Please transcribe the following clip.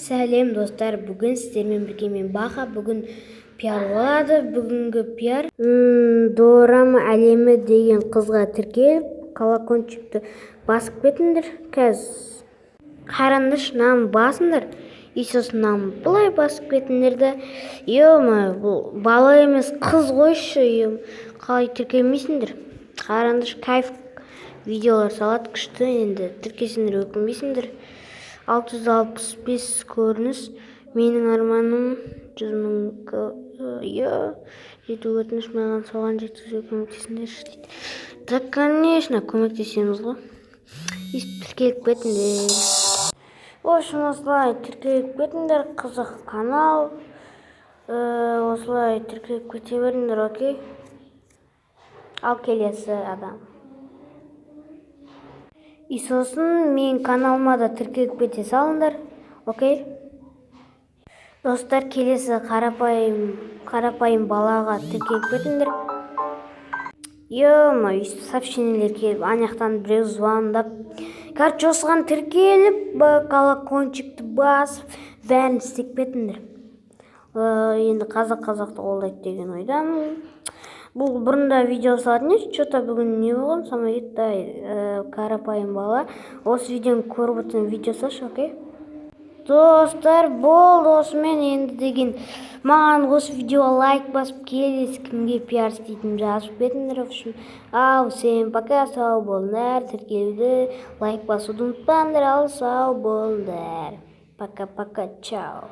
Сәлем, достар! Бүгін сіздермен бірге мен, Баха. Бүгін пиар болады. Бүгінгі пиар Дорама әлемі деген қызға тіркеліп, колокольчикті басып кетіңдер. Қазір қараңдаршы, мынаны басыңдар и сосын мынаны былай басып кетіңдер да. Е, бұл бала емес, қыз қойшы. Е, қалай тіркелмейсіңдер? Қараңдаршы, кайф видеолар салады, күшті. Енді тіркелсеңдер, өкінбейсіңдер. 665 көрініс. Менің арманым 100 000 иә жету. Өтініш, маған соған жеткізуге көмектесіңдерші дейді. Да, конечно, көмектесеміз ғой. Өйстіп тіркеліп кетіңдер. В общем, осылай тіркеліп кетіңдер. Қызық канал. Осылай тіркеліп кете беріңдер. Окей, ал келесі адам. И сосын мен каналыма да тіркеліп кете салыңдар. Окей, достар, келесі қарапайым балаға тіркеліп кетіңдер. Е, өйстіп сообщениелер келіп, ана жақтан біреу звондап. Короче, осыған тіркеліп, колокольчикті басып, бәрін істеп кетіңдер. Енді қазақ қазақты қолдайды деген ойдамын. Бұл бұрында видео салатын еді, че-то бүгін не болған, самай кетті. Қарапайым бала, осы видеоны көріп отырсаң, видео салшы. Окей, достар, болды осымен. Енді деген маған осы видеоға лайк басып, келесі кімге пиар істейтінімді жазып кетіңдер. В общем, ал всем пока, сау болыңдар. Тіркелуді, лайк басуды ұмытпаңдар. Ал сау болыңдар, пока пока, чао.